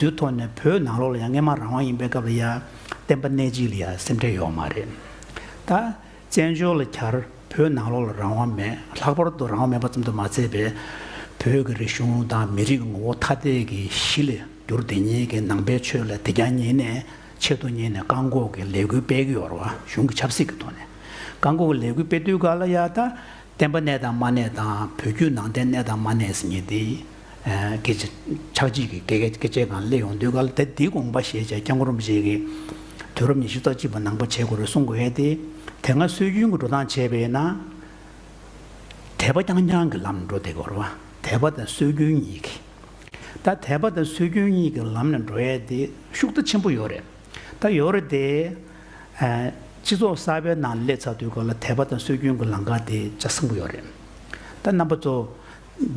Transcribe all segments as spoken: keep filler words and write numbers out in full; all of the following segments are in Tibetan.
དུས་ཐོག་ནས་བོད་ནང་ལོགས་ལ་ཡང་སྔས་མ་རང་དབང་ཡིན་པའི་སྐབས་ལ་ཡང་བསྟན་པ་གནས་གཅིག་ལ་ཡང་སེམས་ཁྲལ་ཡོད་མ་རེད། ད་བཙན་བྱོལ་ལ་གྱར་བོད་ནང་ལོགས་ལ་རང་དབང་མེད། ལྷག་པར་དུ་རང་དབང་མེད་པ་ཙམ་དུ་མ་ཚད་པའི་བོད་ཀྱི་རིག་གཞུང་དང་མི་རིགས་ཀྱི་ངོ་བོ་ཐ་དད་ཀྱི་གཞི་ལས་འགྱུར་དེ་ཉིད་ཀྱི་ནང་པའི་ཆོས་ལ་དེ་རྒྱ་ཉིད་ནས་ཆེད་དུ་གཉེར་ནས་བཀག་འགོག་གི་ལས་འགུལ་སྤེལ་གྱི་ཡོད་རེད་བ། གཞུང་གི་ཆབ་སྲིད་ཀྱི་ཐོག་ནས་བཀག་འགོག་གི་ལས་འགུལ་སྤེལ་དུས་ག་ལ་ཡ་ད། བསྟན་པ་གནས་དང་མ་གནས་དང་བོད་བརྒྱུད་ནང་བསྟན་གནས་དང་མ་གནས་ཟེར་མཁན་དེ། ཨ་སྐད་ཆ་ཆགས་འཇིག་གི་སྐད་སྐད་ཆའི་སྒང་སླེབས་ཡོང་དུས་ག་ལ་དེ་འདིའི་དགོངས་པ་བཞེས་བྱས་སྐྱབས་མགོན་རིན་པོ་ཆེ་གིས་དུས་རབས་ཉི་ཤུ་རྩ་གཅིག་པ་ནང་པ་བྱེད་དགོས་རེད་གསུང་དགོས་ཡས་དེ། དེ་སྔ་སྲོལ་རྒྱུན་གྱི་འགྲོ་སྟངས་བྱས་པས་ན། དད་པ་རྐྱང་རྐྱང་གི་ལམ་ནས་འགྲོ་བསྡད་ཀྱི་ཡོད་རེད་བ། དད་པ་དང་སྲོལ་རྒྱུན་གཉིས་ཀྱི། ད་དད་པ་དང་སྲོལ་རྒྱུན་གཉིས་ཀྱི་ལམ་ནས་འགྲོ་ཡས་དེ་ཤུགས་རྩ་ཆེན་པོ་ཡོད་རེད། ད་ཡོད་རེད་དེ། ཨ་སྤྱི་ཚོགས་གསར་པའི་ནང་སླེབས་ཚར་དུས་སྐབས་ལ་དད་པ་དང་སྲོལ་རྒྱུན་གྱི་ལམ་ཁ་དེ་ཆ་ཚང་པོ་ཡོད་རེད། ད་རྣམ་པ་ཚོ་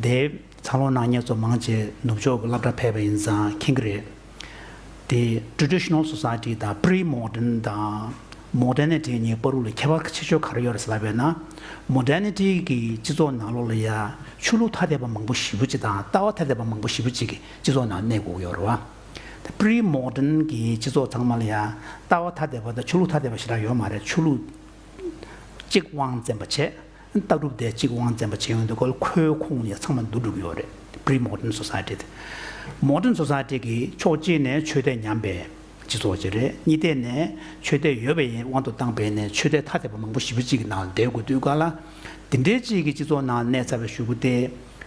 དེ་འཚར་ལོངས་གནང་མཁན་ཚོ་མང་ཆེ་ནུབ་ཕྱོགས་ཀྱི་སློབ་གྲྭ་ཕེབས་པ་ཡིན་ཙང་མཁྱེན་གྱི་རེད། དེ་traditional society དང་pre-modern དང་modernity གཉིས་བར་དུ་ལ་ཁྱད་པར་ཆེ་ཤོས་ག་རེ་ཡོད་རེད་ཟེར་ལབ་པས་ན། modernity གི་སྤྱི་ཚོགས་ནང་ལོགས་ལ་ཡ་ཆོས་ལུགས་ཐ་དད་པ་མང་པོ་ཞེ་པོ་ཅིག་དང་ལྟ་བ་ཐ་དད་པ་མང་པོ་ཞེ་པོ་ཅིག་གི་སྤྱི་ཚོགས་ནང་གནས་དགོས་ཀྱི་ཡོད་རེད་བ། ད་pre-modern གི་སྤྱི་ཚོགས་ཚང་མ་ལ་ཡ་ལྟ་བ་ཐ་དད་པ་དང་ཆོས་ལུགས་ཐ་དད་པ་ཞེ་དྲག་ཡོད་མ་རེད། ཆོས་ལུགས་གཅིག་དབང་བཙན་པ་བྱས། ལྟ་གྲུབ་དེ་གཅིག་དབང་བཙན་པ་བྱས་ཡོང་དུས་ཁོ་ཁོའི་ཁོངས་ལ་ཚང་མ་འདུ་འགྲོ་གི་ཡོད་རེད། pre-modern society དེ། modern society གི་ཕྱོགས་གཅིག་ནས་ཆོས་དད་ཉམས་པའི་སྤྱི་ཚོགས་ཅིག་རེད། གཉིས་ཐད་ནས་ཆོས་དད་ཡོད་པའི་དབང་དུ་བཏང་པས་ནས་ཆོས་དད་ཐ་དད་པ་མང་པོ་ཞེ་པོ་ཅིག་གི་ནང་ལ་བསྡད་དགོས་དུས་ག་ལ། དེ་འདྲའི་ཅིག་གི་སྤྱི་ཚོགས་ནང་གནས་ཚར་བའི་གཞུག་གུ་དེ་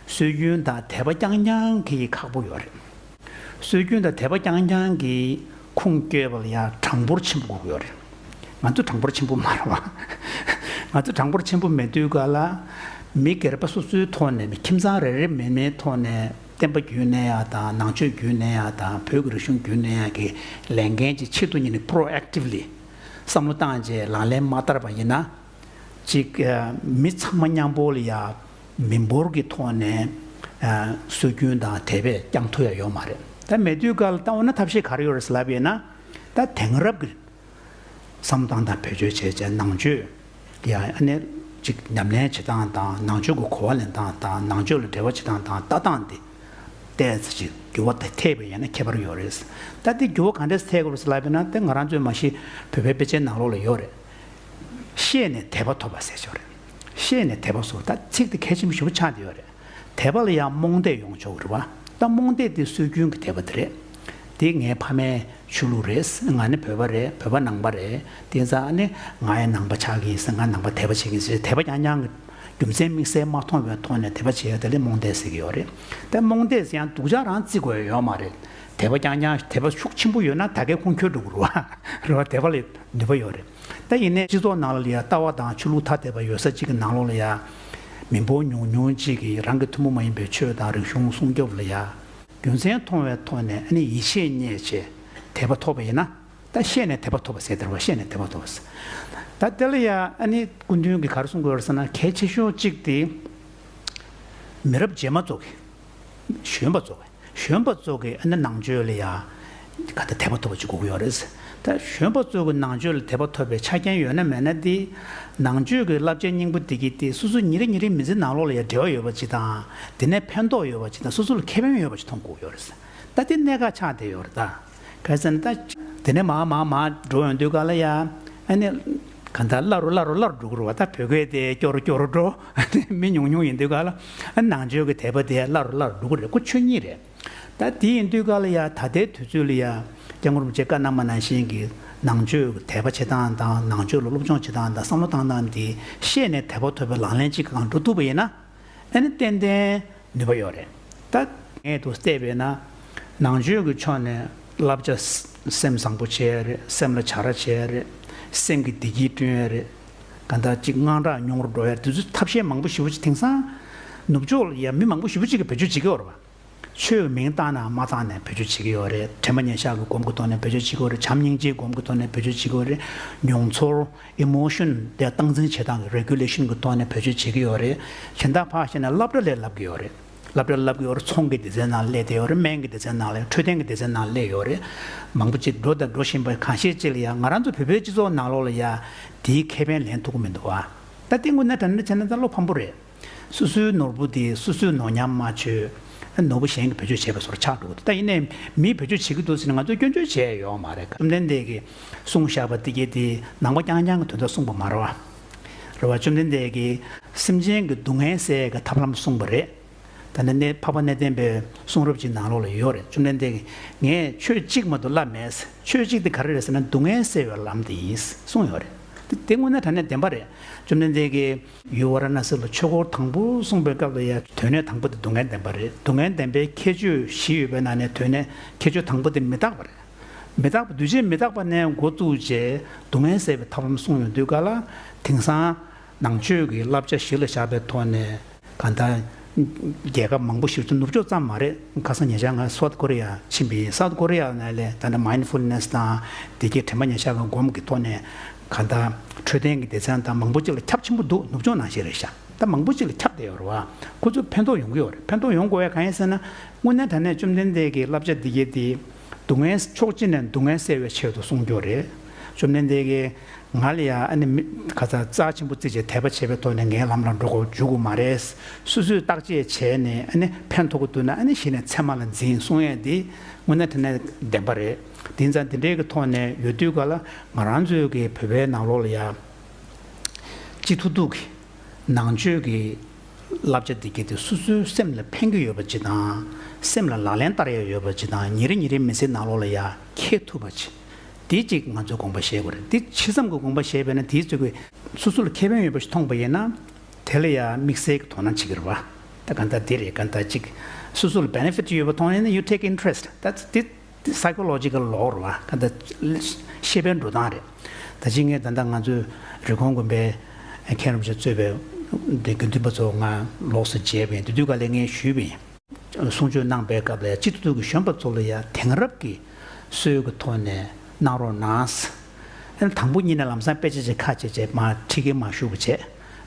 སྲོལ་རྒྱུན་དང་དད་པ་རྐྱང་རྐྱང་གི་ཁག་པོ་ཡོད་རེད། སྲོལ་རྒྱུན་དང་དད་པ་རྐྱང་རྐྱང་གི་ཁུངས་བསྐྱོལ་བ་ལ་ཡང་གྲངས་འབོར་ཆེན་པོ་དགོས་ཀྱི་ཡོད་རེད། ང་ཚོ་གྲངས་འབོར་ཆེན་པོ་མ་རེད་བ། ང་ཚོ་གྲངས་འབོར་ཆེན་པོ་མེད་དུས་ག་ལ། མི་སྒེར་པ་སོ་སོའི་ཐོག་ནས་མི་ཁྱིམ་ཚང་རེ་རེ་མིན་མིན་ཐོག་ནས་བསྟན་པ་རྒྱུན་གནས་ཡག་དང་ནང་ཆོས་རྒྱུན་གནས་ཡག་དང་བོད་ཀྱི་རིག་གཞུང་རྒྱུན་གནས་ཡག་གི་ལས་འགན་ཅིག་ཆེད་དུ་གཉེར་ནས་proactively བསམ་བློ་བཏང་རྗེས་ལག་ལེན་མ་བསྟར་བ་ཡིན་ན། ཅིག་ཨ་མི་ཚང་མ་མཉམ་པོ་ལ་ཡ་མི་འབོར་གྱི་ཐོག་ནས་ཨ་སྲོལ་རྒྱུན་དང་དད་པས་བསྐྱང་ཐུབ་ཡ་ཡོད་མ་རེད། ད་མེད་དུས་ག་ལ་ད་འོ་ན་ཐབས་ཤེས་ག་རེ་ཡོད་རེད་ཟེར་ལབ་ཡོད་ན། ད་དེང་རབས་ཀྱི་བསམ་བློ་བཏང་སྟངས་བེད་སྤྱོད་བྱས་བྱས་ནང་ཆོས་ཀྱི་ཨ་ནི་ཅིག་ཉམས་ལེན་བྱེད་སྟངས་དང་ནང་ཆོས་ཀྱི་གོ་བ་ལེན་སྟངས་དང་ནང་ཆོས་ལ་འབྲེལ་བ་བྱེད་སྟངས་དང་ལྟ་སྟངས་དེ་ཏོག་ཙམ་ཅིག་འགྱུར་བ་དེ་ཐེབས་པ་ཡིན་ན་ཁྱད་པར་ཡོད་རེད། ད་དེ་འགྱུར་བ་ག་འདྲས་ཐེབས་དགོས་རེད་ཟེར་ལབ་ཡོད་ན་དེ་ང་རང་ཚོའི་མ་གཞི་བོད་པའི་དཔེ་ཆའི་ནང་ལོགས་ལ་ཡོད་རེད། ཤེས་ནས་དད་པ་ཐོབ་པ་ཟེར་ཆོག་རེད། ཤེས་ནས་དད་པ་སོགས་ད་ཚིག་དེ་གལ་ཆེན་པོ་ཞེ་པོ་ཆགས་བསྡད་ཡོད་རེད། དད་པ་ལ་ཡང་རྨོངས་དད་ཡོང་ཆོག་གི་རེད་བ། ད་རྨོངས་དད་དེ་སྲོལ་རྒྱུན་གྱི་དད་པ་དེ་རེད། དེ་ངའི་ཕ་མའི་ཆོས་ལུགས་རེད། ང་ནི་བོད་པ་རེད། བོད་པ་ནང་པ་རེད། དེ་ཙང་ཨ་ནི་ང་ཡང་ནང་པ་ཆགས་ཀྱི་ཡིན་ཟེར། ང་ནང་པ་དད་པ་བྱེད་ཀྱི་ཡིན་ཟེར། དད་པ་རྐྱང་རྐྱང་གི་རྒྱུ་མཚན་དམིགས་བསལ་མ་མཐོང་བའི་ཐོག་ནས་དད་པ་བྱེད་ཡ་དེ་ལ་རྨོངས་དད་ཟེར་གྱི་ཡོད་རེད། དེ་རྨོངས་དད་ཟེར་ཡང་སྡུག་ཅག་རང་བརྩི་དགོས་ཡ་ཡོད་མ་རེད། དད་པ་རྐྱང་རྐྱང་དད་པ་ཤུགས་ཆེན་པོ་ཡོད་ན་ད་གའི་ཁུངས་འཁྱོལ་འགྲོ་གི་རེད་བ། རེད་བ། དད་པ་ལ་ནུས་པ་ཡོད་རེད། ད་ཡིན་ནའི་སྤྱི་ཚོགས་ནང་ལ་ཡ་ལྟ་བ་དང་ཆོས་ལུགས་ཐ་དད་པ་ཡོད་ས་གཅིག་གི་ནང་ལོགས་ལ་ཡ་མི་འབོར་ཉུང་ཉུང་གཅིག་གིས་རང་གི་ཐུན་མོང་མ་ཡིན་པའི་ཆོས་དང་རིག་གཞུང་སྲུང་སྐྱོབ་ལ་ཡ་རྒྱུ་མཚན་མཐོང་བའི་ཐོག་ནས་ཨ་ནི་ཡིད་ཆེས་རྙེད་བྱས་དད་པ་ཐོབ་པ་ཡིན་ན། ད་ཤེས་ནས་དད་པ་ཐོབ་པ་ཟེར་དེ་རེད་བ། ཤེས་ནས་དད་པ་ཐོབ་པ་ཟེར། ད་དེ་ལ་ཡ་ཨ་ནི་སྐུ་མདུན་གྱིས་ག་རེ་གསུང་གི་ཡོད་རེད་ཟེར་ན་གལ་ཆེ་ཤོས་གཅིག་དེ་མི་རབས་རྗེས་མ་ཚོ་གི་གཞོན་པ་ཚོ་གི་གཞོན་པ་ཚོ་གི་ཨ་ནི་ནང་ཆོས་ལ་ཡ་ག་ད་དད་པ་ཐོབ་པ་ཅིག་དགོས་ཀྱི་ཡོད་རེད། ད་གཞོན་པ་ཚོ་གི་ནང་ཆོས་ལ་དད་པ་ཐོབ་པའི་ཆ་རྐྱེན་ཡོད་ན་མེད་ན་དེ་ནང་ཆོས་ཀྱི་བསླབ་བྱའི་སྙིང་པོ་དེ་གི་དེ་སོ་སོ་ཉིན་རེ་ཉིན་རེའི་མི་ཚེ་ནང་ལོགས་ལ་ཡ་འབྲེལ་བ་ཡོད་པ་ཅིག་དང་དེ་ནས་ཕན་ཐོགས་ཡོད་པ་ཅིག་དང་སོ་སོ་ལ་ཁེ་ཕན་ཡོད་པ་ཅིག་མཐོང་དགོས་ཀྱི་ཡོད་རེད། ད་དེ་གནད་འགག་ཆགས་བསྡད་ཡོད་རེད་ད། ག་རེ་ཟེར་ན་ད། དེ་ནས་མར་མར་མར་འགྲོ་ཡོང་དུས་ག་ལ་ཡ། ཨ་ནི། ག་ད་སླ་རུ་སླ་རུ་སླ་རུ་འགྲོ་གི་རེད་བ། ད་བོད་སྐད་དེ་སྐྱོ་རུ་སྐྱོ་རུ་འགྲོ། ཨ་ནི་མི་ཉུང་ཉུང་ཡིན་དུས་ག་ལ། ཨ་ནང་ཆོས་ཀྱི་དད་པ་དེ་སླ་རུ་སླ་རུ་འགྲོ་གི་རེད། ཁོ་ཆོས་ཉིད་རེད། ད་དེ་ཡིན་དུས་ག་ལ་ཡ་ད་ལྟའི་དུས་ཚོད་ལ་ཡ། སྐྱབས་མགོན་རིན་པོ་ཆེ་བཀའ་གནང་བ་ནང་བཞིན་གྱི་ནང་ཆོས་ཀྱི་དད་པ་བྱེད་སྟངས་དང་ནང་ཆོས་ལ་སློབ་སྦྱོང་བྱེད་སྟངས་དང་བསམ་བློ་བཏང་སྟངས་དེ་ཤེས་ནས་དད་པ་ཐོབ་པའི་ལག་ལེན་གཅིག་གང་འགྲོ་ཐུབ་པ་ཡིན་ན། ཨ་ནི་ཏན་ཏན་ནུས་པ་ཡོད་རེད། ད་ངས་དུ་བལྟས་པས་ན། ནང་ཆོས་ཀྱི་ཕྱོགས་ནས་བསླབ་བྱ་སེམས་བཟང་པོ་བྱས་རེད། སེམས་ལ་བྱ་ར་བྱས་རེད། སེམས་ཀྱི་བདེ་སྐྱིད་བསྐྲུན་ཡ་རེད། གང་ལྟར་ཅིག་དངངས་སྐྲག་ཉུང་རུ་འགྲོ་ཡ་དེ་ཚོ་ཐབས་ཤེས་མང་པོ་ཞེ་པོ་ཅིག་དེང་སང་ནུབ་ཕྱོགས་ལ་ཡ་མི་མང་པོ་ཞེ་པོ་ཅིག་གིས་བེད་སྤྱོད་བྱེད་ཀྱི་ཡོད་རེད་པ། ཆོས་མིང་བཏགས་ན་མ་བཏགས་ནས་བེད་སྤྱོད་བྱེད་ཀྱི་ཡོད་རེད། དྲན་པ་ཉེར་བཞག་གི་སྒོམ་གྱི་ཐོག་ནས་བེད་སྤྱོད་བྱེད་ཀྱི་ཡོད་རེད། བྱམས་སྙིང་རྗེའི་སྒོམ་གྱི་ཐོག་ནས་བེད་སྤྱོད་བྱེད་ཀྱི་ཡོད་རེད། མྱོང་ཚོར་emotion་དེ་སྟངས་འཛིན་བྱེད་སྟངས་ཀྱི་regulation་གྱི་ཐོག་ནས་བེད་སྤྱོད་བྱེད་ཀྱི་ཡོད་རེད། གཞན་དག་ཕར་བཤད་ན་སློབ་གྲྭ་ལ་བསླབ་ཀྱི་ཡོད་རེད། སློབ་གྲྭ་ལ་བསླབ་ཀྱི་ཡོད་རེད། ཚོང་གི་སྡེ་ཚན་ནང་སླེབས་བསྡད་ཡོད་རེད། སྨན་གྱི་སྡེ་ཚན་ནང་སླེབས། འཕྲོད་བསྟེན་གྱི་སྡེ་ཚན་ནང་སླེབས་ཡོད་རེད། མང་པོ་ཅིག་འགྲོ་དང་འགྲོ་བཞིན་པ་གང་ཤེས་ཅིག་ལ་ཡ་ང་རང་ཚོ་བོད་པའི་སྤྱི་ཚོགས་ནང་ལོགས་ལ་ཡ་དེའི་ཁེ་ཕན་ལེན་ཐུབ་ཀྱི་མི་འདུག་ཨ། ད་དེ་དངོས་གནས་དྲང་གནས་བྱས་ན་ད་བློ་ཕམ་པོ་རེད། སོ་སོའི་ནོར་བུ་དེ་སོ་སོས་ནོར་ཉམས་མ་བྱོས། ནོར་བུ་གཞན་གྱིས་བེད་སྤྱོད་བྱས་པ་བཟོ་འདྲ་ཆགས་འགྲོ་གི་འདུག་ད་ཡིན་ནའི་མིས་བེད་སྤྱོད་བྱེད་ཀྱི་འདུག་ཟེར་ནས་ང་ཚོས་སྐྱོན་བརྗོད་བྱས་ཡོད་མ་རེད། བཅོམ་ལྡན་འདས་ཀྱིས་གསུངས་བཞག་པ་དེ་གའི་དེ་ནང་པ་རྐྱང་རྐྱང་གི་དོན་དག་གསུངས་པ་མ་རེད་བ། རེད་བ། བཅོམ་ལྡན་འདས་ཀྱིས་སེམས་ཅན་གྱི་སྡུག་བསྔལ་སེལ་གྱི་ཐབས་ལམ་གསུངས་པ་རེད། ད་ནི་གནས་འཕགས་པ་གནས་བརྟན་པའི་གསུང་རབ་ཅིག་ནང་ལོགས་ལ་ཡོད་རེད། བཅོམ་ལྡན་འདས་ཀྱིས་ངས་ཆོས་གཅིག་མ་གཏོགས་བསླབས་མེད། ཆོས་གཅིག་དེ་ག་རེ་རེད་ཟེར་ན་སྡུག་བསྔལ་སེལ་བའི་ལམ་དེ་ཡིན་གསུངས་ཡོད་རེད། དེ་དེ་དངོས་གནས་དྲང་གནས་བདེན་པ་རེད། བཅོམ་ལྡན་འདས་ཀྱིས་ཡུལ་ཝཱ་ར་ཎ་སི་ལ་ཆོས་འཁོར་དང་པོ་གསུངས་པའི་སྐབས་ལ་ཡང་དོན་གནད་དང་པོ་དེ་སྡུག་བསྔལ་བདེན་པ་རེད། སྡུག་བསྔལ་བདེན་པའི་ཁྱད་ཆོས་བཞི་ཡོད་པའི་ནང་ནས་དོན་གནད་ཁྱད་ཆོས་དང་པོ་དེ་མི་རྟག་པ་རེད། མི་རྟག་པ་འདུས་བྱས་མི་རྟག་པ་ནས་འགོ་བཙུགས་བྱས་སྡུག་བསྔལ་སེལ་བའི་ཐབས་ལམ་གསུངས་ཡོང་དུས་ག་ལ་དེང་སང་ནང་ཆོས་ཀྱི་བསླབ་བྱ་གཞི་ལ་བཞག་པའི་ཐོག་ནས་གང་ལྟར་རྒྱལ་ཁབ་མང་པོ་ཞིག་ཏུ་ནུབ་ཕྱོགས་ཙམ་མ་རེད། ཁ་སང་ཉེ་ཆར་ང་སའུ་ཐི་ཀོ་རི་ཡ་ཕྱིན་པ་ཡིན། སའུ་ཐི་ཀོ་རི་ཡ་ནང་ལས་ད་ལྟ་མའིན་ཌ་ཕུལ་ནེ་སི་དང་དེ་གའི་དྲན་པ་ཉེར་བཞག་གི་སྒོམ་གྱི་ཐོག་ནས་གང་ལྟར་འཕྲོད་བསྟེན་གྱི་སྡེ་ཚན་དང་མང་པོ་ཅིག་ལ་ཁྱབ་ཆེན་པོ་འདུག་ནུབ་ཕྱོགས་ནང་བཞིན་རེད་ཤག་ད་མང་པོ་ཅིག་ལ་ཁྱབ་བསྡད་ཡོད་རེད་བ། ཁོ་ཚོ་ཕན་ཐོགས་ཡོང་གི་ཡོད་རེད། ཕན་ཐོགས་ཡོང་དགོས་ཡ་གང་ཡིན་ཟེར་ན། དངོས་གནས་དྲང་གནས་བཅོམ་ལྡན་འདས་ཀྱི་བསླབ་བྱ་འདི་གའི་དེ་སྡུག་བསྔལ་ཕྱོགས་གཅིག་ནས་སྡུག་བསྔལ་སེལ་བའི་ཆེད་དུ་གསུངས་རྒྱུ་རེད། བཅོམ་ལྡན་འདས་ཀྱིས་ང་ལ་ཡ་ཨ་ནི་མི་ག་ཚ་རྩ་ཆེན་པོ་བརྩིས་བྱས་དད་པ་བྱས་པའི་ཐོག་ནས་ངའི་ལམ་ལ་འགྲོ་དགོས་འཇུག་དགོས་མ་རེད། སོ་སོས་བརྟག་དཔྱད་བྱས་ནས་ཨ་ནི་ཕན་ཐོགས་ཀྱི་འདུག་ན་ཨ་ནི་གཞི་ནས་ཚད་མ་ལ་འཛིན་གསུང་ཡས་འདི་དངོས་གནས་དྲང་གནས་བདེན་པ་རེད། དེ་ཙང་དེ་འདྲའི་གི་ཐོག་ནས་ཡོད་དུས་ག་ལ་ང་རང་ཚོའི་གི་བོད་པའི་ནང་ལོགས་ལ་ཡ། སྤྱི་ཐུབ་ཐུབ་ཀྱི་ནང་ཆོས་ཀྱི་བསླབ་བྱ་འདི་གའི་དེ་སོ་སོའི་སེམས་ལ་ཕན་གྱི་ཡོད་པ་ཅིག་དང་། སེམས་ལ་ལག་ལེན་བསྟར་ཡ་ཡོད་པ་ཅིག་དང་། ཉིན་རེ་ཉིན་རེའི་མི་ཚེའི་ནང་ལོགས་ལ་ཡ་འཁྱེར་ཐུབ་པ་ཅིག་དེ་གཅིག་ང་ཚོས་དགོངས་པ་བཞེས་དགོས་རེད། དེ་ཇི་ཙམ་གྱི་དགོངས་པ་བཞེས་པས་ན་དེའི་ཚོད་ཀྱི་སོ་སོ་ལ་ཁེ་ཕན་ཡོད་པ་ཞིག་མཐོང་པ་ཡིན་ན། དེ་ལ་ཡ་དམིགས་བསལ་གྱི་དོ་སྣང་བྱེད་ཀྱི་རེད་བ། ད་ག་འདྲ་དེ་རེད། ག་འདྲ་ཅིག་སོ་སོ་ལ་benefit་ཡོད་པ་མཐོང་ཡིན་ན་you take interest། ད་དེ་དེ་psychological law་རེད་བ། ག་འདྲ་ཤེས་པའི་འགྲོ་སྟངས་རེད། ད་ཅི་ངས་ད་ལྟ་ང་ཚོའི་རི་ཀོན་དགོན་པའི་མཁན་རིན་པོ་ཆེ་གཙོས་པའི་དེ་དགེ་འདུན་པ་ཚོ་ང་ལོགས་སུ་མཇལ་བ་ཡིན། དེ་དུས་ག་ལས་ངས་ཞུས་པ་ཡིན། གསུང་ཆོས་གནང་པའི་སྐབས་ལ་ཡ་སྤྱི་འཐུས་ཀྱི་གཞོན་པ་ཚོ་ལ་ཡ་དེང་རབས་ཀྱི་སྲོལ་གྱི་ཐོག་ནས་གནང་རོགས་གནང་། ཨ་ནི་དང་པོ་ཉིད་ནས་ལམ་སང་དཔེ་ཆ་ཅིག་ཁ་ཕྱེ་བྱས་མར་ཁྲིད་ཀྱིན་མར་བཞུགས་པ་བྱས།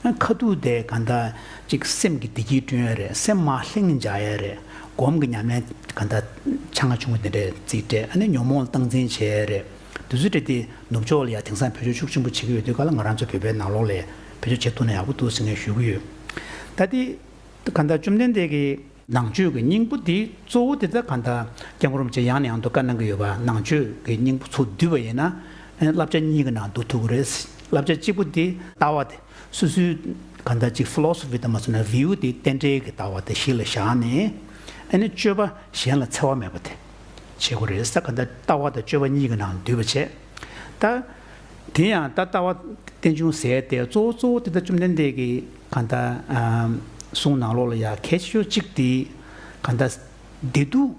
ཨ་ནི་ཁ་ཐུག་དེ་ག་འདྲ་ཅིག་སེམས་ཀྱི་བདེ་སྐྱིད་བསྐྲུན་ཡ་རེད། སེམས་མར་ལྷིང་འཇགས་ཡ་རེད། སྒོམ་གྱི་ཉམས་ལེན་ག་འདྲ་ཆ་ཚང་ཆུང་ངུ་དེ་འདྲས་རྩིས་སྤྲད། ཨ་ནི་ཉོན་མོངས་སྟངས་འཛིན་བྱེད་ཡ་རེད། དེ་ཚོ་དེ་དེ་ནུབ་ཕྱོགས་ལ་ཡ་དེང་སང་བེད་སྤྱོད་ཤུགས་ཆེན་པོ་བྱེད་ཀྱི་ཡོད་དུས་ག་ལ་ང་རང་ཚོ་བོད་པའི་ནང་ལོགས་ལ་བེད་སྤྱོད་བྱེད་ཐུབ་ན་ཡག་པོ་འདུག་ཟེར་ངས་ཞུ་གི་ཡོད། ད་དེ་ག་འདྲ་བཅོམ་ལྡན་འདས་ཀྱི་ནང་ཆོས་ཀྱི་སྙིང་པོ་འདི་གཙོ་བོ་དེ་ད་གང་ལྟར་སྐྱབས་མགོན་རིན་པོ་ཆེ་ཡང་ནས་ཡང་དུ་བཀའ་གནང་གི་ཡོད་པ། ནང་ཆོས་ཀྱི་སྙིང་པོ་ཚུར་བསྡུས་པ་ཡིན་ན་བསླབ་བྱ་གཉིས་ཀྱི་ནང་བསྡུ་ཐུབ་ཀྱི་རེད། བསླབ་བྱ་གཅིག་པོ་འདི་ལྟ་བ་དེ་སོ་སོའི་གང་ལྟར་ཅིག་philosophy་དང་མ་སོང་ན་view་དེ་རྟེན་འབྲེལ་གྱི་ལྟ་བ་དེ་གཞི་ལ་བཞག་ནས་ཨ་ནི་སྤྱོད་པ་གཞན་ལ་འཚེ་བ་མེད་པ་དེ་བྱེད་དགོས་རེད། ས་གང་ལྟར་ལྟ་བ་དང་སྤྱོད་པ་གཉིས་ཀྱི་ནང་བསྡུས་པ་བྱས། ད། དེ་ཡང་ད་ལྟ་བ་རྟེན་འབྱུང་ཟེར་ཏེ་གཙོ་བོ་གཙོ་བོ་དེ་ད་བཅོམ་ལྡན་འདས་ཀྱི་གང་ལྟར་ཨམ་གསུང་ནང་ལོགས་ལ་ཡ་གལ་ཆེ་ཤོས་གཅིག་དེ་གང་ལྟར་བདེ་སྡུག་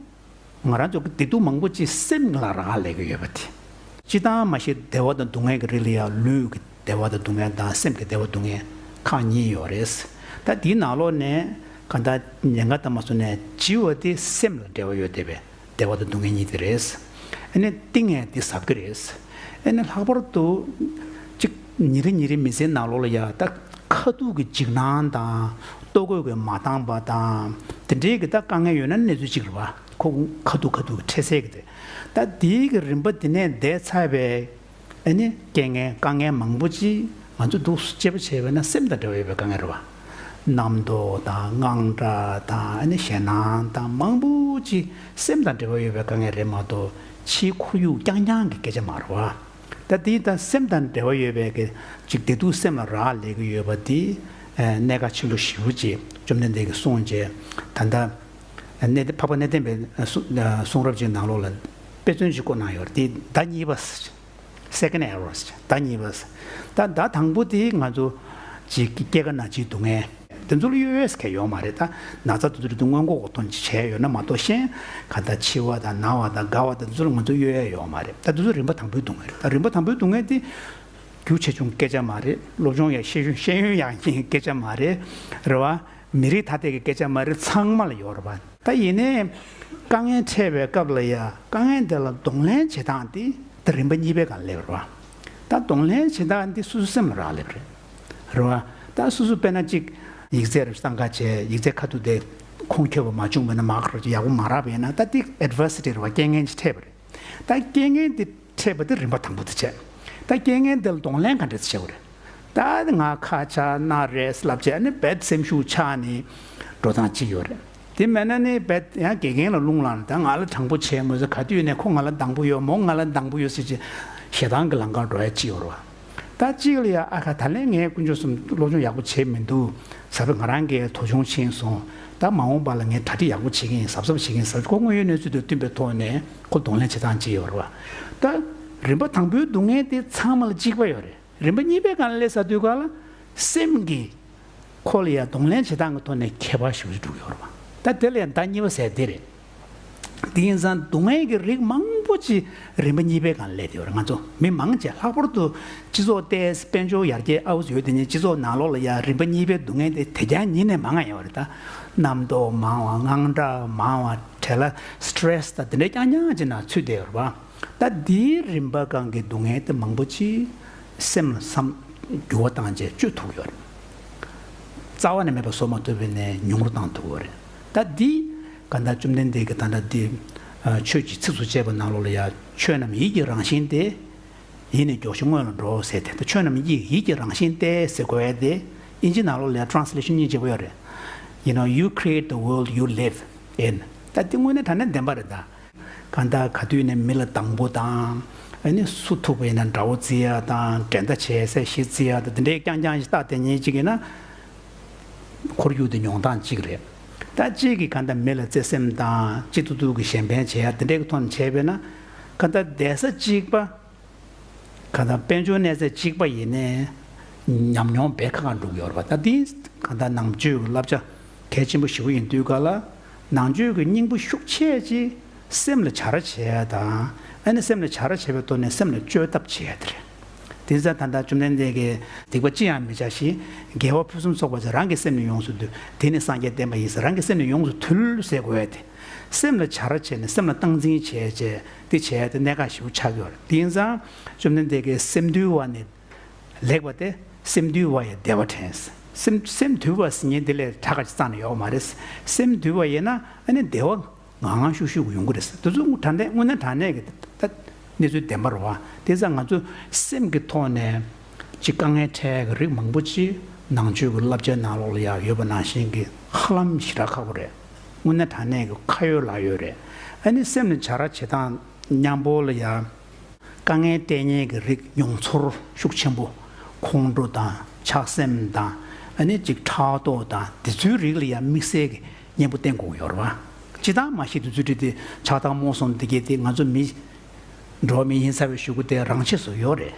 ང་རང་ཚོ་གི་བདེ་སྡུག་མང་པོ་ཅིག་སེམས་ལ་རག་ལས་ཀྱི་ཡོད་པ་དེ། སྤྱིར་བཏང་མ་གཞི་བདེ་བ་དང་སྡུག་བསྔལ་གྱི་རིགས་ལ་ཡ་ལུས་ཀྱི་བདེ་བ་དང་སྡུག་བསྔལ་དང་སེམས་ཀྱི་བདེ་བ་སྡུག་བསྔལ་ཁག་གཉིས་ཡོད་རེད། ད་དེའི་ནང་ལོགས་ནས་གང་ལྟར་ཉེན་ཁ་དང་མ་སོང་ནས་ལྕི་བ་དེ་སེམས་ལ་འབྲེལ་བ་ཡོད་བསྡད་པས། བདེ་བ་དང་སྡུག་བསྔལ་གཉིས་དེ་རེད། ཨ་ནི་ཏིང་ངེ་འདི་ཟབ་ཀྱི་རེད། ཨ་ནི་ལྷག་པར་དུ་གཅིག་ཉིན་རེ་ཉིན་རེ་མི་ཚེའི་ནང་ལོགས་ལ་ཡ་ད་ཁ་ཐུག་གི་འཇིགས་སྣང་དང་ལྟོ་གོས་ཀྱི་མ་འདང་པ་དང་དེ་འདྲའི་གི་ད་དཀའ་ངལ་ཡོད་ན་གནས་ཚུལ་གཅིག་རེད་བ། ཁོ་ཁ་ཐུག་ཁ་ཐུག་གི་འཕྲད་སའི་གི་དེ། ད་དེའི་གི་རིམ་པ་དེ་ནས་འདས་ཚར་བའི་ཨ་ནི་རྐྱེན་ངན་དཀའ་ངལ་མང་པོ་ཅིག་ང་ཚོ་འདུག་སེ་དཔྱད་པ་བྱས་པ་ན་སེམས་དང་འབྲེལ་བ་ཡོད་པའི་དཀའ་ངལ་རེད་བ། རྣམ་རྟོག་དང་དངངས་སྐྲག་དང་ཨ་ནི་ཞེད་སྣང་དང་མང་པོ་ཅིག་སེམས་དང་འབྲེལ་བ་ཡོད་པའི་དཀའ་ངལ་རེད་མ་གཏོགས་ཕྱིའི་ཁོར་ཡུག་རྐྱང་རྐྱང་གི་སྐད་ཆ་མ་རེད་བ། ད་དེ་ད་སེམས་དང་འབྲེལ་བ་ཡོད་པའི་གི་ཅིག་བདེ་སྡུག་སེམས་ལ་རག་ལས་ཀྱི་ཡོད་པ་དེ་གནད་འགག་ཆེན་པོ་ཞེ་པོ་ཅིག་བཅོམ་ལྡན་འདས་ཀྱིས་གསུངས་རྗེས་ད་ལྟ་གནས་འཕགས་པ་གནས་བརྟན་པའི་གསུང་རབ་ཅིག་ནང་ལོགས་ལ་དཔེ་མཚོན་ཅིག་བཀོད་གནང་ཡོད་རེད། དེ་ཟླ་གཉིས་པ། Second arrows། ཟླ་གཉིས་པ། ད་ཟླ་དང་པོ་དེ་ང་ཚོ་ཅིག་སྐྱེ་རྒ་ན་འཆིའི་སྡུག་བསྔལ་དེ་ཚོ་ལ་གཡོལ་ཡས་གང་ཡོད་མ་རེད། ད་ན་ཚ་དེ་ཚོ་རེད་དུས་སྔོན་འགོག་གི་དོན་ཅིག་བྱས་ཡོད་ན་མ་གཏོགས་གཞན་ག་ད་འཆི་བ་དང་ན་བ་དང་རྒ་བ་དང་དེ་ཚོ་ལ་ང་ཚོ་གཡོལ་ཡས་ཡོད་མ་རེད། ད་དེ་ཚོ་རིམ་པ་དང་པོའི་སྡུག་བསྔལ་རེད། ད་རིམ་པ་དང་པོའི་སྡུག་བསྔལ་དེ་རྒྱུ་ཆེ་ཆུང་སྐད་ཆ་མ་རེད། སློབ་སྦྱོང་ཡག་ཤེས་ཡོན་ཤེས་ཡོན་ཡག་ཉེས་སྐད་ཆ་མ་རེད། རེད་བ། མི་རིགས་ཐ་དད་ཀྱི་སྐད་ཆ་མ་རེད། ཚང་མ་ལ་ཡོད་རེད་པ། ད་ཡིན་ནའི་དཀའ་ངལ་འཕྲད་པའི་སྐབས་ལ་ཡ་དཀའ་ངལ་དེ་ལ་གདོང་ལེན་བྱེད་སྟངས་དེ་ད་རིམ་པ་གཉིས་པའི་སྒང་སླེབས་རེད་པ། ད་གདོང་ལེན་བྱེད་སྟངས་འདི་སོ་སོའི་སེམས་ལ་རག་ལས་པ་རེད། རེད་པ། ད་སོ་སོ་དཔེར་ན་གཅིག་ཡིག་ཚད་རེ་བཏང་ག་བྱས་ཡིག་ཚད་ཁ་ཐུག་དེ་ཁུངས་འཁྱོལ་བ་མ་བྱུང་བ་ན་མར་ཡག་པོ་མ་རག་པ་ཡིན་ན་ད་འདི་adversity་རེད་པ། རྐྱེན་ངན་ཅིག་འཕྲད་པ་རེད། ད་རྐྱེན་ངན་འདི་འཕྲད་པ་དེ་རིམ་པ་དང་པོ་དེ་བྱས། ད་རྐྱེན་ངན་འདི་ལ་གདོང་ལེན་ག་འདྲས་བྱེད་དགོས་རེད། ད་ང་ཁ་ཆག་ན་རེད་ལབ་བྱས་ཨ་ནི་རྦད་སེམས་ཤུགས་ཆག་ནས་འགྲོ་སྟངས་གཅིག་ཡོད་རེད། དེ་མེད་ན་ནི་བས་ཡང་དགེ་རྒན་ལ་རླུང་ལངས་ནས། ད་ང་ལ་དྲང་པོ་བྱས་མོད་ཟེར། ག་དུས་ནས་ཁོ་ང་ལ་དང་པོ་ཡོད། མོ་ང་ལ་དང་པོ་ཡོད་ཟེར་གྱི་ཞེ་སྡང་གི་ལམ་ཁར་འགྲོ་ཡ་ཅིག་ཡོད་རེད་བ། ད་གཅིག་ལ་ཡ་ཨ་ཁ་ད་ལན་ངས་དཀོན་མཆོག་གསུམ་སློབ་སྦྱོང་ཡག་པོ་བྱས་མི་འདུག། ཟབ་པའི་ང་རང་གིས་དོ་ཆུང་ཕྱིན་སོང་། ད་མ་འོངས་པ་ལ་ངས་གྲ་སྒྲིག་ཡག་པོ་བྱེད་ཀྱི་ཡིན། གཟབ་གཟབ་བྱེད་ཀྱི་ཡིན་ཟེར། ཁོ་དངོས་ཡོད་གནས་ཚུལ་དང་བསྟུན་པའི་ཐོག་ནས་ཁོ་གདོང་ལེན་བྱེད་སྟངས་ཅིག་ཡོད་རེད་བ། ད་རིམ་པ་དང་པོའི་སྡུག་བསྔལ་དེ་ཚང་མ་ལ་གཅིག་པ་ཡོད་རེད། རིམ་པ་གཉིས་པའི་སྒང་ལ་སླེབས་ཚར་དུས་སྒང་ལ་སེམས་ཀྱི་ཁོ་ལ་ཡ་གདོང་ལེན་བྱེད་སྟངས་ཀྱི་ཐོག་ནས་ཁྱད་པར་ཞེ་པོ་ཅིག་འགྲོ་གི་ཡོད་རེད་བ། ད་དེ་ལ་ཡང་ཟླ་གཉིས་པ་ཟེར་དེ་རེད། དེ་ཡིན་ཙང་སྡུག་བསྔལ་གྱི་རིགས་མང་པོ་ཅིག་རིམ་པ་གཉིས་པའི་སྒང་ལ་སླེབས་ཡོད་རེད། ང་ཚོ་མི་མང་ཆེ། ལྷག་པར་དུ་སྤྱི་ཚོགས་ཏོག་ཙམ་དཔལ་འབྱོར་ཡར་རྒྱས་ཨའུ་ཙམ་ཡོད་དེ་ཉིད་སྤྱི་ཚོགས་ནང་ལོགས་ལ་ཡ་རིམ་པ་གཉིས་པའི་སྡུག་བསྔལ་དེ་དེ་རྐྱང་ཉིད་ནས་མང་ང་ཡོད་རེད། ད་རྣམ་རྟོག་མང་བ། དངངས་སྐྲག་མང་བ། བྲེལ་བ། སི་ཊེ་རེ་སི་དང་དེ་འདྲའི་རྐྱང་རྐྱང་ཅིག་ནང་ཚུད་བསྡད་ཡོད་རེད་བ། ད་འདིའི་རིམ་པ་སྒང་གི་སྡུག་བསྔལ་དེ་མང་པོ་ཅིག་སེམས་ལ་བསམ་འགྱུར་བ་བཏང་བྱས་བཅོས་ཐུབ་ཡོད་རེད། རྩ་བ་ནས་མེད་པ་བཟོ་མ་ཐུབ་པས་ནས་ཉུང་རུ་བཏང་ཐུབ་ཡོད་རེད། ད་འདི་ག་ད་བཅོམ་ལྡན་འདས་ཀྱིས་ད་ལྟ་འདི་ཆོས་ཀྱི་ཚིགས་སུ་བཅད་པ་ནང་ལོགས་ལ་ཡ། ཆོས་རྣམས་ཡིད་ཀྱི་རང་བཞིན་ཏེ། ཡིད་ནི་མགྱོགས་ཤིང་སྔོན་ལ་འགྲོ་ཟེར་དེ། ད་ཆོས་རྣམས་ཡིད་ཡིད་ཀྱི་རང་བཞིན་ཏེ་ཟེར་དགོས་ཡ་དེ་དབྱིན་ཇི་ནང་ལོགས་ལ་ཡ་ཊེ་རན་སི་ལེ་ཤན་གཉིས་བྱེད་པ་ཡོད་རེད། You know, you create the world you live in. ད་འདི་དངོས་གནས་དྲང་གནས་བདེན་པ་རེད་ད། གང་ལྟར་ག་དུས་ནས་མི་ལ་སྡང་པོ་དང་། ཨ་ནི་སུ་ཐུག་པ་ཡིན་ན་དགྲ་བོ་བརྩི་ཡ་དང་། འགྲན་ཟླ་བྱེད་སའི་གཞི་བརྩི་ཡ་དང་། དེ་འདྲའི་རྐྱང་རྐྱང་ཞིག་ལྟ་དེ་ཉིད་ཅིག་ཡིན་ན། འཁོར་རྒྱུག་དེ་མྱོང་སྟངས་གཅིག་རེད། ད་གཅིག་གིས་གང་ལྟར་མི་ལ་བརྩེ་སེམས་དང་། གཅིག་ཏུ་ཏུ་གི་གཞན་ཕན་བྱེད་ཡ་དེ་འདྲའི་གི་ཐོག་ནས་བྱས་པས་ན། གང་ལྟར་བསྡད་ས་གཅིག་པ། གང་ལྟར་དཔལ་འབྱོར་གནས་ཚད་གཅིག་པ་ཡིན་ནའི་ཉམས་མྱོང་བས་ཁ་ཁ་འགྲོ་གི་ཡོད་རེད་བ། ད་འདི་གང་ལྟར་ནང་ཆོས་ཀྱི་བསླབ་བྱ་གལ་ཆེན་པོ་ཞེ་པོ་ཡིན་དུས་ག་ལ། ནང་ཆོས་ཀྱི་སྙིང་པོ་ཤུགས་ཆེ་ཅིག་སེམས་ལ་བྱ་ར་བྱེད་ཡ་དང་། ཨ་ནི་སེམས་ལ་བྱ་ར་བྱེད་པའི་ཐོག་ནས་སེམས་ལ་བཅོས་ཐབས་བྱེད་ཡ་དེ་རེད། དེ་ཙང་ད་ལྟ་བཅོམ་ལྡན་འདས་ཀྱིས་སྡིག་པ་ཅི་ཡང་མི་བྱ་ཞིང་། དགེ་བ་ཕུན་སུམ་ཚོགས་པར་བྱ། རང་གི་སེམས་ནི་ཡོངས་སུ་འདུལ། དེ་ནི་སངས་རྒྱས་བསྟན་པ་ཡིན་ཟེར། རང་གི་སེམས་ནི་ཡོངས་སུ་འདུལ་ཟེར་དགོས་ཡ་དེ། སེམས་ལ་བྱ་ར་བྱས་ནས་སེམས་ལ་སྟངས་འཛིན་བྱས་བྱས་དེ་བྱས་ཏེ་གནད་འགག་ཞེ་པོ་ཆགས་ཀྱི་ཡོད་རེད། དེ་ཡིན་ཙང་བཅོམ་ལྡན་འདས་ཀྱིས་སེམས་འདུལ་བ་ནི་ལེགས་པ་སྟེ། སེམས་འདུལ་བ་ཡིས་བདེ་བ་དྲན། སེམས་སེམས་འདུལ་བ་ཟེར་མཁན་དེ་ལས་དྲག་ག་ཅིག་རྩ་ནས་ཡོད་མ་རེད། སེམས་འདུལ་བ་ཡིན་ན་ཨ་ནི་བདེ་བ་ངང་ངང་ཤུགས་ཤུགས་ཀྱིས་ཡོང་གི་རེད། དེ་ཚོ་དྲང་གནས་དངོས་གནས་དྲང་གནས་ཀྱི་ད་གནས་ཚུལ་བདེན་པ་རེད་བ། དེ་ཙང་ང་ཚོ་སེམས་ཀྱི་ཐོག་ནས་ཅིག་དཀའ་ངལ་འཕྲད་ཀྱི་རིགས་མང་པོ་ཅིག་ནང་ཆོས་ཀྱི་བསླབ་བྱའི་ནང་ལོགས་ལ་ཡང་ཡོད་པ་ནང་བཞིན་གྱི་ཧ་ལམ་ཞེ་དྲག་ཁག་པོ་རེད། དངོས་གནས་དྲང་གནས་ཀྱི་ཁ་ཡོད་ལག་ཡོད་རེད། ཨ་ནི་སེམས་ལ་བྱ་ར་བྱེད་སྟངས་མཉམ་པོ་ལ་ཡང་དཀའ་ངལ་སྤྲད་མཁན་གྱི་རིགས་མྱོང་ཚོར་ཤུགས་ཆེན་པོ། ཁོང་ཁྲོ་དང་ཆགས་སེམས་དང་། ཨ་ནི་ཅིག་ཕྲག་དོག་དང་དེ་ཚོའི་རིགས་ལ་ཡང་དམིགས་བསལ་གྱི་གཉེན་པོ་བསྟེན་དགོས་ཡོད་རེད་བ། སྤྱིར་བཏང་མ་གཞི་དེ་ཚོའི་རིགས་དེ་ཆགས་སྡང་རྨོངས་གསུམ་དེ་གས་དེ་ང་ཚོ་མི་འགྲོ་བ་མི་ཡིན་ཚར་བའི་གཞུག་གུ་དེ་རང་ཆས་སུ་ཡོད་རེད།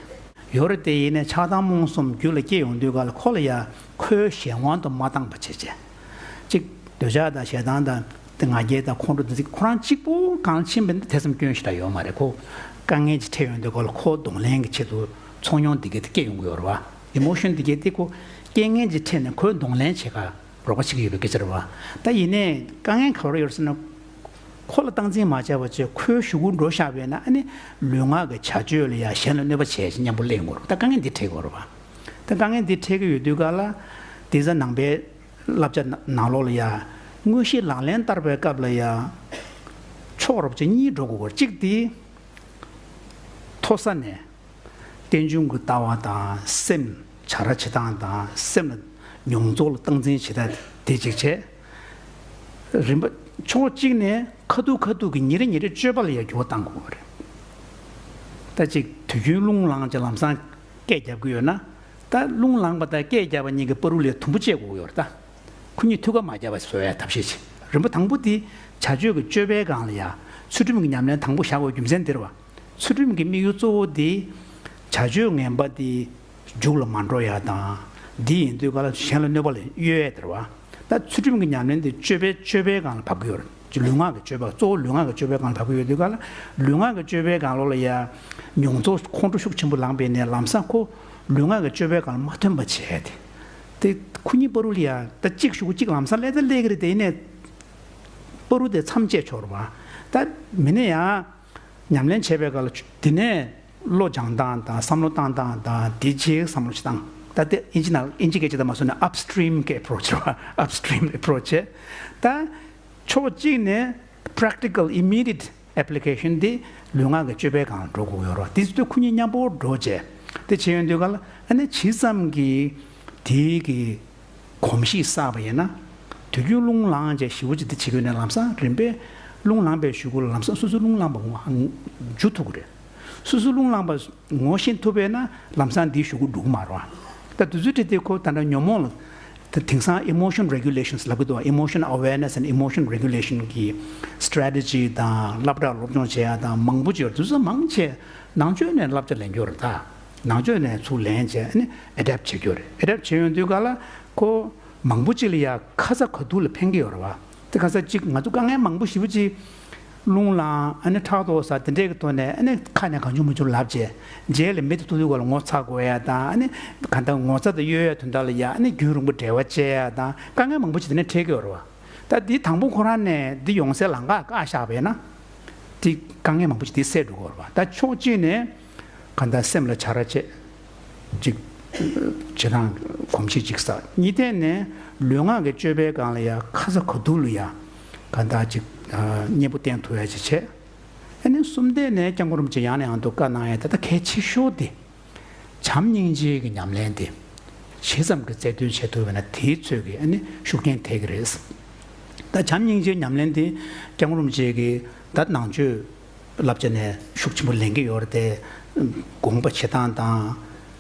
ཡོད་རེད་དེ། ཡིན་ནའི་ཆགས་སྡང་རྨོངས་གསུམ་རྒྱུད་ལ་སྐྱེ་ཡོང་དུས་ག་ལ་ཁོ་ལ་ཡང་ཁོའི་གཞན་དབང་དུ་མ་བཏང་པ་བྱས་བྱས། གཅིག་འདོད་ཆགས་དང་ཞེ་སྡང་དང་དེ་ང་རྒྱལ་དང་ཁོང་ཁྲོ་དེ་ཚོ་ཁོ་རང་གཅིག་པུ་གང་ཕྱིན་པ་ཡིན་ན་ཐེ་ཚོམ་སྐྱོན་ཞེ་དྲག་ཡོད་མ་རེད། ཁོ་དཀའ་ངལ་ཅིག་འཕྲད་ཡོང་དུས་ག་ལ་ཁོ་གདོང་ལེན་གྱི་ཆེད་དུ་ཚོར་མྱོང་དེ་གས་དེ་སྐྱེ་ཡོང་གི་ཡོད་རེད་བ། ཨི་མོ་ཤོན་དེ་གས་དེ་ཁོ་རྐྱེན་ངན་ཅིག་འཕྲད་ནས་ཁོའི་གདོང་ལེན་བྱེད་ག་རོགས་པ་བྱེད་ཀྱི་ཡོད་པའི་སྐད་ཆ་རེད་བ། ད་ཡིན་ནའི་དཀའ་ངལ་ག་རེ་ཡོད་ཟེར་ན། ཁོ་ལ་སྟངས་འཛིན་མ་བྱས་པ་བྱས་ཁོའི་གཞུག་གུ་འགྲོ་བཞག་པས་ན། ཨ་ནི་ལུས་ངག་གི་བྱ་སྤྱོད་ལ་ཡང་གཞན་ལ་གནོད་པ་བྱས་ཤིང་མཉམ་པོ་སླེབས་ཡོང་གི་རེད། ད་དཀའ་ངལ་འདི་འཕྲད་ཀྱི་ཡོད་རེད་བ། ད་དཀའ་ངལ་འདི་འཕྲད་ཀྱི་ཡོད་དུས་ག་ལ། དེ་ཚོ་ནང་པའི་བསླབ་བྱ་ནང་ལོགས་ལ་ཡང་དངོས་གཞི་ལག་ལེན་བསྟར་བའི་སྐབས་ལ་ཡང་ཕྱོགས་རོབ་ཅིག་གཉིས་འགྲོ་དགོས་ཀྱི་རེད། གཅིག་དེ་མཐོ་ས་ནས། རྟེན་འབྱུང་གི་ལྟ་བ་དང་སེམས་བྱ་ར་བྱེད་སྟངས་དང་སེམས་ལ་མྱོང་ཚོར་ལ་སྟངས་འཛིན་བྱེད་སྟངས་དེ་གཅིག་བྱས། རིམ་པ་ཕྱོགས་གཅིག་ནས་ཁ་ཐུག་ཁ་ཐུག་གི་ཉིན་རེ་ཉིན་རེ་སྤྱོད་པ་ལ་ཡང་འགྱུར་བ་གཏང་དགོས་པ་རེད། ད་ཅིག་དུས་རྒྱུན་རླུང་ལངས་ཀྱི་ལམ་སང་སྐད་རྒྱབ་ཀྱི་ཡོད་ན། ད་རླུང་ལངས་པ་དང་སྐད་རྒྱབ་པ་གཉིས་ཀྱི་བར་དུ་ལ་དུམ་བུ་བཅད་དགོས་ཀྱི་ཡོད་རེད་ད། ཁོ་གཉིས་ཐུག་ག་མ་རྒྱབ་པ་བཟོ་ཡ་ཐབས་ཤེས་བྱེད། རིམ་པ་དང་པོ་དེ་བྱ་སྤྱོད་ཀྱི་སྤྱོད་པའི་སྒང་ལ་ཡ། ཚུལ་ཁྲིམས་ཀྱི་ཉམས་ལེན་དང་པོ་བཞག་དགོས་རྒྱུ་མཚན་དེ་རེད་བ། ཚུལ་ཁྲིམས་ཀྱི་དམིགས་ཡུལ་གཙོ་བོ་དེ་བྱ་སྤྱོད་ངན་པ་དེ་མཇུག་ལ་མ་འགྲོ་ཡ་དང་། འདི་ཡིན་དུས་ག་ལ་གཞན་ལ་གནོད་པ་ལ་གཡོལ་ཡ་དེ་རེད་བ། ད་ཚུལ་ཁྲིམས་ཀྱི་ཉམས་ལེན་དེ་སྤྱོད་པའི་སྤྱོད་པའི་སྒང་ལ་བབས་ཀྱི་ཡོད་རེད། ཅིག་ལུས་ངག་གི་སྤྱོད་པ། གཙོ་བོ་ལུས་ངག་གི་སྤྱོད་པའི་སྒང་ལ་བབས་ཀྱི་ཡོད་དུས་ག་ལ། ལུས་ངག་གི་སྤྱོད་པའི་སྒང་ལོགས་ལ་ཡ་མྱོང་ཚོར་ཁོང་ཁྲོ་ཤུགས་ཆེན་པོ་ལངས་པས་ནས་ལམ་སང་ཁོ་ལུས་ངག་གི་སྤྱོད་པའི་སྒང་ལ་མ་ཐོན་པ་བྱས་ཏེ། དེ་ཁོ་གཉིས་བར་དུ་ལ་ཡ་ད་གཅིག་གཞུག་གུ་གཅིག་ལམ་སང་སླེབས་ད་སླེབས་ཀྱི་རེད་དེ། ཡིན་ནའི་བར་དུ་དེ་མཚམས་བཅད་ཆོག་རེད་བ། ད་མི་ནས་ཡང་ཉམས་ལེན་བྱས་པའི་སྐབས་ལ་དེ་ནས་བློ་སྦྱང་སྟངས་དང་བསམ་བློ་བཏང་སྟངས་དང་དེ་རྗེས་བསམ་བློ་ཞིག་བཏང་། ད་དེ་ཨིན་ཇི་ནང་ཨིན་ཇི་སྐད་ཆ་དང་མ་སོང་ན་upstream་གི་approach་རེད་བ། Upstream approach་བྱས། ད་ཕྱོགས་གཅིག་ནས་practical immediate application་དེ་ལུས་ངག་གི་སྤྱོད་པའི་སྒང་ལ་འགྲོ་དགོས་ཡོད་རེད་བ། དེ་ཚོ་ཁོ་གཉིས་མཉམ་པོ་འགྲོ་བྱས། དེ་བྱས་ཡོང་དུས་ག་ལ་ཨ་ནི་ཇི་ཙམ་གྱིས་དེའི་གི་གོམས་གཤིས་བསགས་པ་ཡིན་ན། དུས་རྒྱུན་རླུང་ལངས་བྱས་ཞེ་པོ་ཅིག་འདི་བྱེད་ཀྱི་ཡོད་ནའི་ལམ་སང་རིམ་པས་རླུང་ལངས་པའི་གཞུག་གུ་ལ་ལམ་སང་སོ་སོའི་རླུང་ལངས་པ་ངོ་འཇུ་ཐུབ་ཀྱི་རེད། སོ་སོའི་རླུང་ལངས་པ་ངོ་ཤེས་ཐུབ་པས་ན་ལམ་སང་འདིའི་གཞུག་གུ་འགྲོ་གི་མ་རེད་བ། ད་དུས་ཚོད་དེ་དེ་ཁོ་ད་ལྟ་ཉོན་མོངས་ལ། ད་དེང་སང་emotion regulations ལབ་ཀྱི་འདུག Emotion awareness and emotion regulation གི་strategy དང་སློབ་གྲྭ་སློབ་སྦྱོང་བྱེད་ཡ་དང་མང་པོ་ཅིག་ཡོད་རེད། དུས་ཚོད་མང་ཆེ་ནང་ཆོས་ནས་བསླབ་བྱ་ལེན་རྒྱུ་རེད། ད་ནང་ཆོས་ནས་ཚུར་ལེན་བྱས་ཨ་ནི་adapt བྱེད་རྒྱུ་རེད། adapt བྱེད་ཡོང་དུས་ག་ལ་ཁོ་མང་པོ་ཅིག་ལ་ཡ་ཁ་ཚ་ག་ཐུག་ལ་ཕན་གྱི་ཡོད་རེད་བ། དེ་ག་ས་གཅིག་ང་ཚོ་དཀའ་ངལ་མང་པོ་ཞེ་པོ་ཅིག་རླུང་ལངས་ཨ་ནི་ཕྲག་དོག་ཟ་དེ་འདྲས་ཀྱི་ཐོག་ནས་ཨ་ནི་ཁ་ནས་གང་བྱུང་མང་བྱུང་ལབ་བྱས་རྗེས་ལ་མི་དེ་ཐུག་དུས་ག་ལ་ངོ་ཚ་དགོས་ཡ་དང་ཨ་ནི་ག་འདྲ་ངོ་ཚ་དང་གཡོ་ཡ་དོན་དག་ལ་ཡ་ཨ་ནི་རྒྱུན་རིང་པོ་འབྲེལ་བ་བཅད་ཡ་དང་དཀའ་ངལ་མང་པོ་ཞིག་དེ་ནས་འཕྲད་ཀྱི་ཡོད་རེད་བ། ད་འདི་དང་པོ་ཁོ་རང་ནས་འདི་ཡོང་སའི་ལམ་ཁ་བཀག་བཞག་པ་ཡིན་ན་འདི་དཀའ་ངལ་མང་པོ་ཞིག་འདི་སེལ་འགྲོ་གི་ཡོད་རེད་བ། ད་ཕྱོགས་གཅིག་ནས་ག་འདྲ་སེམས་ལ་བྱ་ར་བྱེད། ཅིག་བྱེད་སྟངས་གོམས་གཤིས་ཅིག་བསགས། གཉིས་ཐད་ནས་ལུས་ངག་གི་སྤྱོད་པའི་སྒང་ལ་ཡ་ཁ་ཚ་ག་ཐུག་ལ་ཡ་ག་འདྲ་ཅིག་ཨ་གཉེན་པོ་བསྟེན་ཐུབ་ཡ་ཅིག་བྱས། ཨ་ནི་གསུམ་ཐད་ནས་སྐྱབས་མགོན་རིན་པོ་ཆེ་ཡང་ནས་ཡང་དུ་བཀའ་གནང་ཡ་ད་ལྟ་གལ་ཆེ་ཤོས་དེ་བྱམས་སྙིང་རྗེ་གི་ཉམས་ལེན་དེ་ཇི་ཙམ་གྱི་རྩལ་འདོན་བྱེད་ཐུབ་པ་ན་དེའི་ཚོད་ཀྱི་ཨ་ནི་ཤུགས་རྐྱེན་ཐེབས་ཀྱི་རེད། ད་བྱམས་སྙིང་རྗེའི་ཉམས་ལེན་དེ་སྐྱབས་མགོན་རིན་པོ་ཆེ་གིས་ད་ནང་ཆོས་བསླབ་བྱ་ནས་ཤུགས་ཆེན་པོ་ལེན་གྱི་ཡོད་རེད་དེ། དགོངས་པ་བཞེས་སྟངས་དང་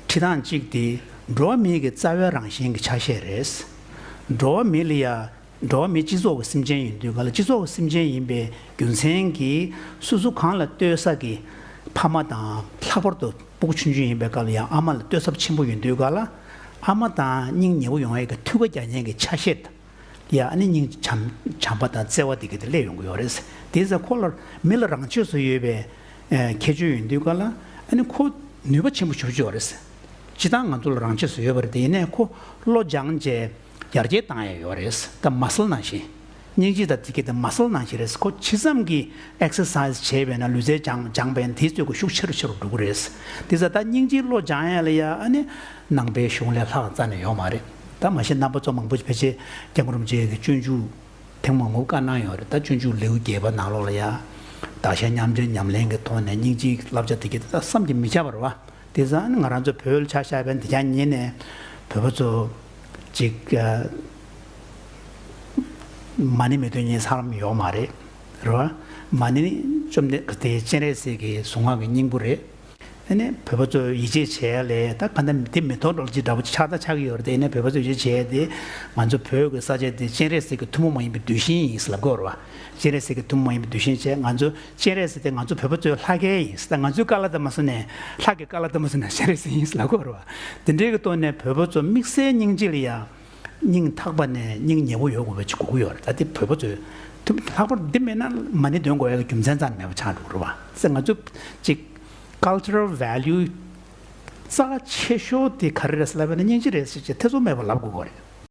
ཁྲིད་སྟངས་གཅིག་དེ་འགྲོ་བ་མིའི་གི་རྩ་བའི་རང་བཞིན་གྱི་ཆ་ཤས་རེད། འགྲོ་བ་མི་ལ་ཡ་འགྲོ་བ་མི་སྤྱི་ཚོགས་ཀྱི་སེམས་ཅན་ཡིན་དུས་ག་ལ་སྤྱི་ཚོགས་ཀྱི་སེམས་ཅན་ཡིན་པའི་རྒྱུ་མཚན་གྱིས་སོ་སོ་གང་ལ་ལྟོས་ས་གི་ཕ་མ་དང་ལྷག་པར་དུ་སྤུ་གུ་ཆུང་ཆུང་ཡིན་པའི་སྐབས་ལ་ཡང་ཨ་མ་ལ་ལྟོས་ས་ཆེན་པོ་ཡིན་དུས་ག་ལ་ཨ་མ་དང་སྙིང་ཉེ་བོ་ཡོང་ཡས་ཀྱི་ཐུགས་ཀ་རྒྱག་མཁན་གྱི་ཆ་ཤས་ཡ་ཨ་ནི་སྙིང་བྱམས་བྱམས་པ་དང་བརྩེ་བ་དེ་ག་དེ་སླེབས་ཡོང་གི་ཡོད་རེད། དེ་ཚེ་ཁོ་ལ་མི་ལ་རང་ཆས་སུ་ཡོད་པའི་ཨེ་ཁྱད་ཆོས་ཡིན་དུས་ག་ལ་ཨ་ནི་ཁོ་ནུས་པ་ཆེན་པོ་ཞེ་པོ་ཅིག་ཡོད་རེད། སྤྱིར་བཏང་ང་ཚོ་ལ་རང་ཆས་སུ་ཡོད་པ་རེད་དེ། ཡིན་ནའི་ཁོ་བློ་སྦྱངས་བྱས་ཡར་རྒྱས་བཏང་ཡ་ཡོད་རེད། ད་མ་སལ་ནང་བཞིན། སྙིང་རྗེ་དང་དེ་ག་དེ་མ་སལ་ནང་བཞིན་རེད། ཁོ་ཇི་ཙམ་གྱིས་ཨེག་སར་སའི་ཛི་བྱས་པས་ན་ལུས་རྩལ་སྦྱངས་སྦྱངས་པས་ན་དེའི་ཚོད་ཀྱི་ཤུགས་ཆེ་རུ་ཆེ་རུ་འགྲོ་གི་རེད། དེ་ཚེ་ད་སྙིང་རྗེའི་བློ་སྦྱང་ཡ་ལ་ཡ་ཨ་ནི་ནང་པའི་གཞུང་ལས་ལྷག་རྩ་ནས་ཡོད་མ་རེད། ད་མ་གཞི་རྣམ་པ་ཚོ་མང་པོ་ཕལ་ཆེར་སྐྱབས་མགོན་རིན་པོ་ཆེ་གི་སྤྱོད་འཇུག་ཐེངས་མང་པོ་བཀའ་གནང་ཡོད་རེད། ད་སྤྱོད་འཇུག་ལེའུ་བརྒྱད་པ་ནང་ལོགས་ལ་ཡ་བདག་གཞན་མཉམ་བརྗེའི་ཉམས་ལེན་གྱི་ཐོག་ནས་སྙིང་རྗེའི་བསླབ་བྱ་དེ་ག་དེ་ད་བསམ་གྱིས་མི་ཁྱབ་པ་རེད་བ། དེ་ཙང་ང་རང་ཚོ་བོད་ལ་ཆ་བཞག་པའི་འདི་རྒྱ་ཉིན་ནས་བོད་པ་ཚོ་ཅིག་ཨ་མ་ཎི་མི་འདོན་མཁན་ས་ལམ་ཡོད་མ་རེད། རེད་བ། མ་ཎི་ནི་བཅོམ་ལྡན་དེ་སྤྱན་རས་གཟིགས་ཀྱི་གཟུངས་སྔགས་ཀྱི་སྙིང་པོ་རེད། ཨ་ནི་བོད་པ་ཚོ་ཡིད་ཆེས་བྱེད་ཡ་ལས་ད་ག་འདྲ་དེ་མི་ཐོག་འགྲོ་ཅིག་འདྲ་པོ་ཆགས་ད་ཆགས་ཀྱི་ཡོད་རེད་དེ། ཨ་ནི་བོད་པ་ཚོ་ཡིད་ཆེས་བྱེད་ཡ་དེ་ང་ཚོ་བོད་ཀྱི་ས་ཆ་དེ་སྤྱན་རས་གཟིགས་ཀྱི་ཐུན་མོང་མ་ཡིན་པའི་གདུལ་ཞིང་ཡིན་ཟེར་ལབ་ཀྱི་ཡོད་རེད་བ། སྤྱན་རས་གཟིགས་ཀྱི་ཐུན་མོང་མ་ཡིན་པའི་གདུལ་ཞིང་བྱས་ང་ཚོ་སྤྱན་རས་གཟིགས་དེ་ང་ཚོ་བོད་པ་ཚོའི་ལྷ་སྐལ་ཡིན་ཟེར། ད་ང་ཚོའི་ཀ་ལ་ད་མ་སོང་ནས་ལྷ་གི་ཀ་ལ་ད་མ་སོང་ནས་སྤྱན་རས་གཟིགས་ཡིན་ཟེར་ལབ་ཀྱི་ཡོད་རེད་བ། དེ་འདྲའི་གི་ཐོག་ནས་བོད་པ་ཚོ་དམིགས་བསལ་སྙིང་རྗེ་ལ་ཡ་སྙིང་ཐག་པ་ནས་སྙིང་ཉེ་བོ་ཡོད་དགོས་པ་ཅིག་དགོས་ཀྱི་ཡོད་རེད། ད་དེ་བོད་པ་ཚོས་ཐུབ་ལྷག་པར་འདི་མེད་ན་མ་ཎི་འདོན་དགོས་ཡ་གི་རྒྱུ་མཚན་རྩ་ནས་མེད་པ་ཆགས་འགྲོ་གི་རེད་བ། ཟེར་ང་ཚོ་ཅིག་cultural value རྩ་ཆེ་ཤོས་དེ་ག་རེ་རེད་ཟེར་ལབ་པ་ན་སྙིང་རྗེ་རེད་ཟེར་བྱས་ཐེ་ཚོམ་མེད་པར་ལབ་དགོས་ཀྱི་རེད།